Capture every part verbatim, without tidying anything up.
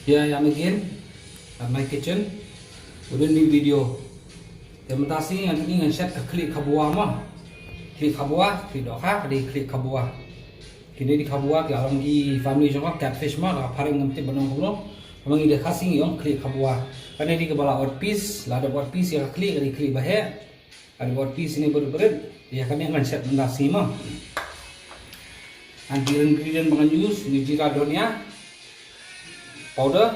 Ïa, ïa, again at my kitchen with a new video. Te mynta shi ngan, ngan shet ka khlieh khabwa mo. Khlieh khabwa, khlieh dohkha, ka dei khlieh khabwa. Kine dei khabwa ki ong ki family jong ka catfish mo, la phareng ngam tip ban ong kumno. Namar ngi dei Khasi ngi ong khlieh khabwa. Kane dei kaba la wad piece, la dep wad piece ïa ka khlieh, ka dei khlieh ba heh. Ka dei wad piece ne bret bret, ïa kane ngan shet mynta shi mo. Ngan, ki ingredient ba ngan use, une u jira dhania powder,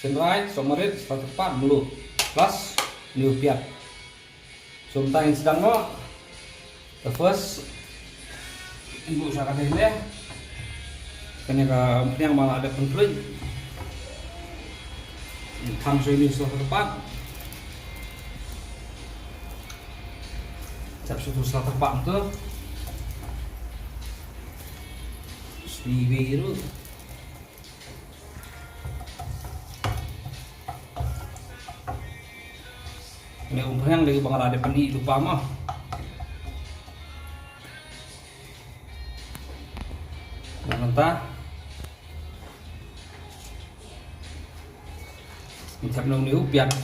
shynrai, sohmarit, sla tyrpad, mluh, plus une u piat. So mynta ngin sdang mo. The first, ngin buh sha ka dei ne. Kane ka umphniang ba la dep pynflute. Ngin thang shuwa une u sla tyrpad. Thep shuwa u sla tyrpad to. Sni wei ruh. Une u umphniang dei ba nga la dep pyni lypa mo. Nangta ngin thep noh une u piat.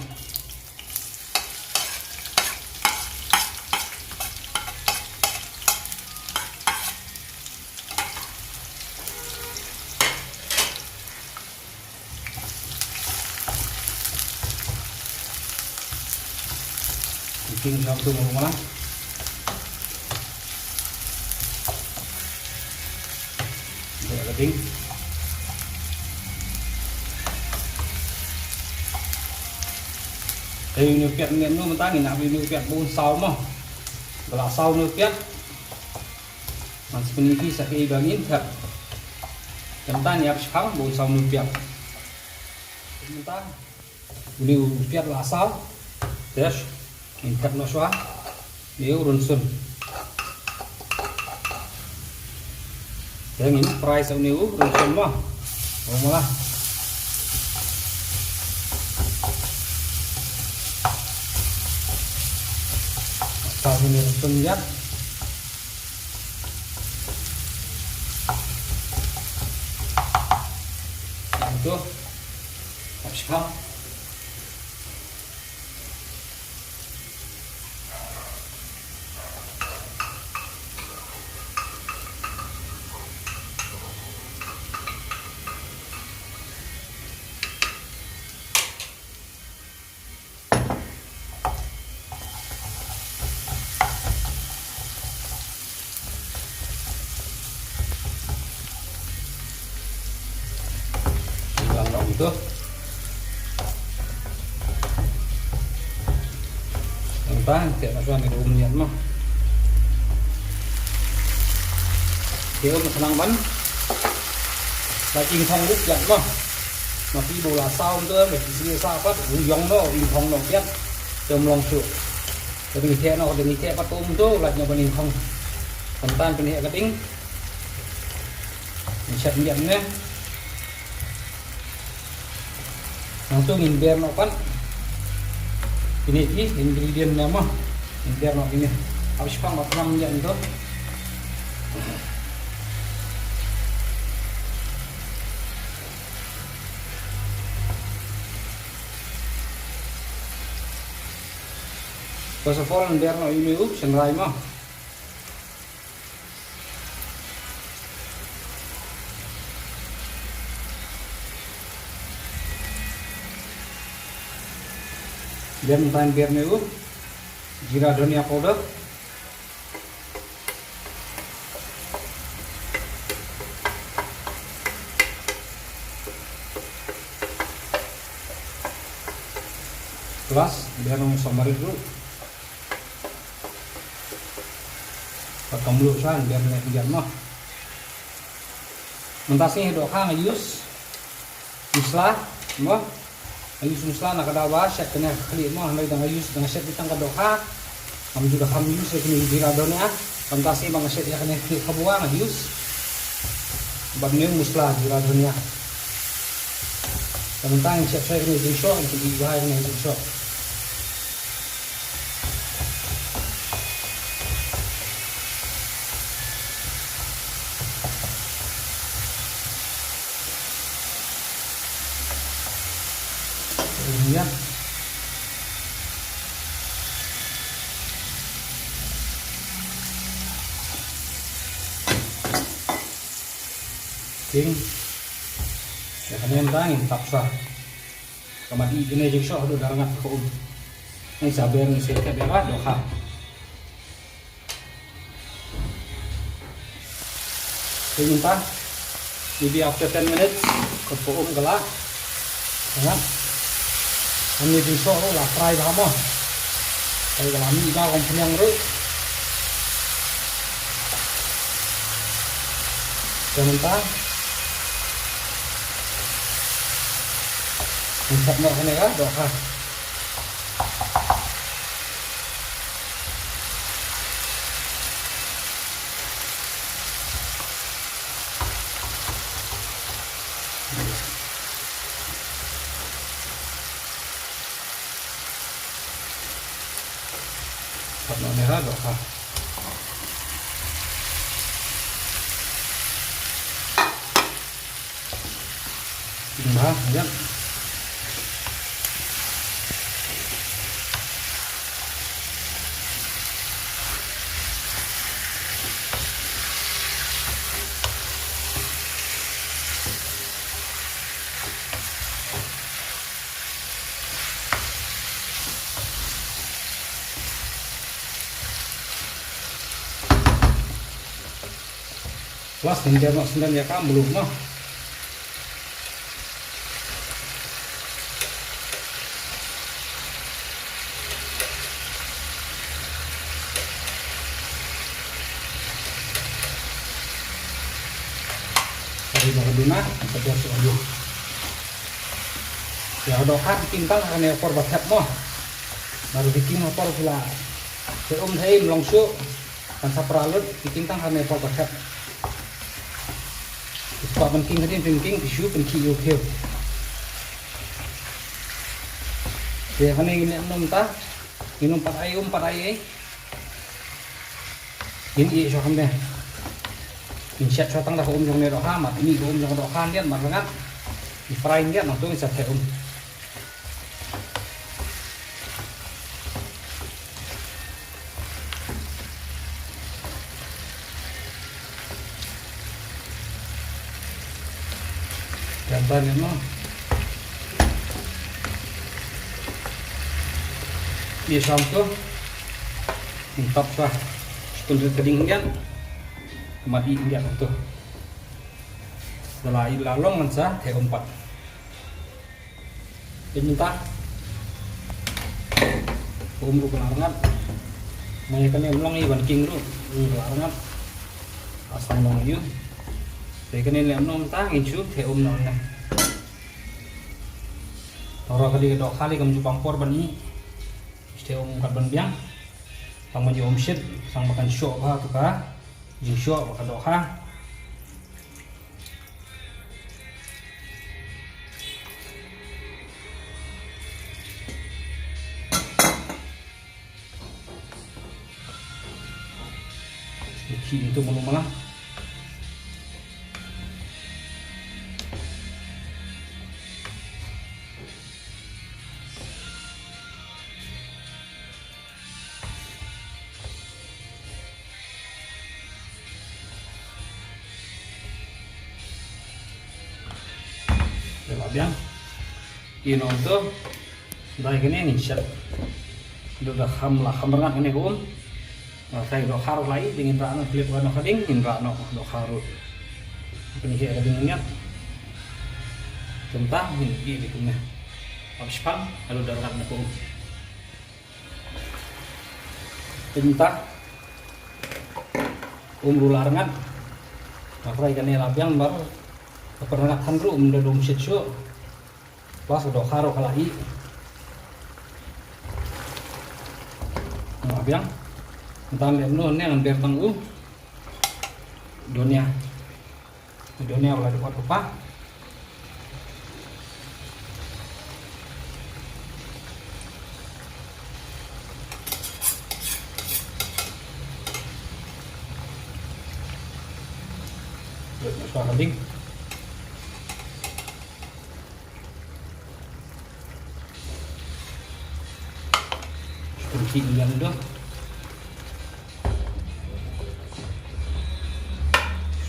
King jam tu mo mo la. Dei la ding. Te une u piat ne mo mynta ngin ap une u piat bun saw mo. Ba la saw une u piat. Ngan sa pyni ïa phi sa kaei ba ngin thep. Te mynta ngin ap shipang bun saw une u piat. Mynta une u piat la saw. Te ngin thep noh shuwa une u rynsun. Te ngin fry sa une u rynsun mo. Mo mo la. Sa une u rynsun ïa. Ito. Ap shipang. Lang long tu. Nangta ngin thep noh shuwa une u um ïat mo. Te um khnang ban la ing thong ruh ïat mo. Ma phi ba u la saw tu, ma phi sngewsih pat, u ïong noh, ing thong noh ïat. Te um long shuh. Te dang ïa theh noh, dang ïa theh pat um tu, lait noh ban ing thong. Nangta pynheh ka ding. Ngin shet ïat ne. Nangta ngin ber noh pat kine ki ingredient ne mo. Ngin ber noh kine. Ap shipang ba pynlong ïa nto. First of all, ngin ber noh ïa une u shynrai mo. Then ngin ber ne u jira dhania powder. Plus, ber ne u sohmarit ruh. Pat ka mluh shuwa, ber ne ber noh. Mynta sngi dohkha nga use u msla mo. Nga use u msla na ka daw ba shet kane ka khlieh mo. Hynrei da nga use, da nga shet tang ka dohkha, ngam ju da kham use ïa kane ka jira dhania. Mynta sngi ba nga shet ïa kane ka khlieh khabwa nga use bad une u msla jira dhania. Te mynta ngin shet shuwa ïa kane ka jingshoh, ngin shet ïa kane ka jingshoh. Ïa. King. Ïa kane mynta ngin tap shuwa. Ka mat ïa kane jingshoh haduh da rngat ka um. Ngi sa ber ngi sa thep ïa ka dohkha. Te mynta, maybe after ten minutes, ka um ka la rngat. Kane jingshoh ruh la fry bha mo. Te ka la mih bha kum pynïang ruh. Te mynta, ngin thep noh kane ka dohkha. Thep noh ne ha dohkha. Ïa, ïa. Plus ngin jar noh sendang ïa ka mluh noh. Kari ba ka duna, ka jar shuh ïa. Ïa ka dohkha ki king tang ha kane ka por ba thep mo. Naduh ki king ha por ki la thep um thep im long shuh. Kan sa pra lut, ki king tang ha kane ka por ba thep. Ki spah ban king hadien pynking ki shu pynkhih ïew khiew. Te kane ngin ïa num ta. Ngin ym pat ai um pat ai ei. Ngin ïeh shuwa kumne. Ngin shet shuwa tang da ka um jong ne dohkha, mat mih ka um jong dohkha ndiat, mat rngat. Ngin fry ndiat, nangta ngin sa thep um. Ïa ban ïa mo. Ïa sham tu. Ngin tap sa. Shiphew ka ding ïa. Mat ïa tu. Da la ïa la long ngan sa thep um pat. Te mynta ka um ruh ka la rngat. Nangta kane ym long i ban king ruh, um ka la rngat. Asam long ïa u. Te kane lem noh mynta ngin shu thep um noh ne. Tang ruh ka dei ka dohkha lei kam ju pang por ban i. Shu thep um kat ban biang. Tang ban ïa um shit, tang ba kan shoh bha tu ka jingshoh ba ka dohkha. Ki itu mulu mala. Te la biang. Ïa nong to. Dei kane ngin shet. Dei da kham la kham rngat kane ka um. Nga trai dohkha ruh lai, dei ngin rah noh, clip noh ka ding, ngin rah noh dohkha ruh. Pynheh ka ding ngiat. Kumta ngin ïeh dei kumne. Ap shipang, haduh da rngat na ka um. Kumta. Um ruh la rngat. Nga trai kane la biang baroh. Ka pyrngat than ruh, um da dum shit shuh. Plus ka dohkha ruh ka la ih. Nga biang. Ntan lem noh ne ngan ber tang u. Donia. Donia wala dei wat rupa. Dei wat rupa ka ding. Ki ïa ndo.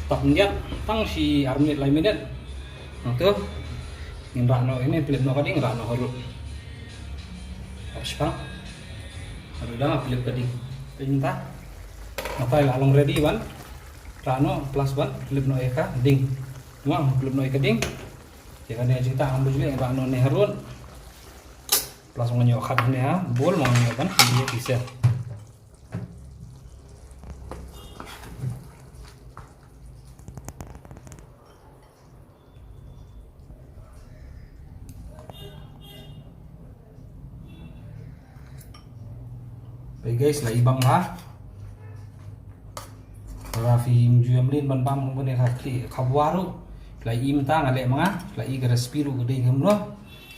Stop ngiat tang shi ar minit lai minit. Nangtu ngin rah noh ine, pylip noh ka ding, rah noh harud. Ap shipang. Harud dang pylip ka ding. Pynta. Nangta la long ready ban rah noh plus ban pylip noh ïa ka ding. Mo, pylip noh ïa ka ding. Ïa kane jingtah ngam bujli rah noh ne harud. Plus ngan ïoh khat ne ha bowl, ngan ïoh ban ïa pisa. Hey guys, la i bang bha. Ra phi im ju ïam lin ban bam kumne ka khlieh ka bwa ruh. La i mynta nga leh ma nga, la i ka recipe ruh ka dei kumno.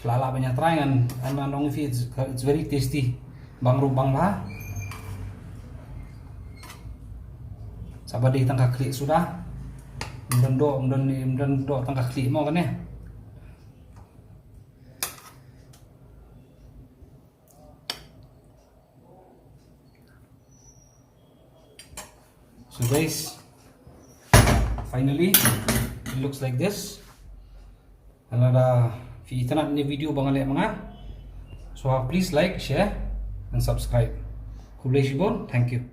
La lah ban ïa try ngan, ngan ong ïa phi, it's, it's very tasty. Bang ruh bang bha. Sa ba dei tang ka khlieh suda. Ym don doh, ym don, ym don doh tang ka khlieh mo kane. So guys, finally it looks like this. Lada phi itynnad ïa kane ka video ba nga leh ma nga, so please like, share and subscribe. Khublei shibun, thank you.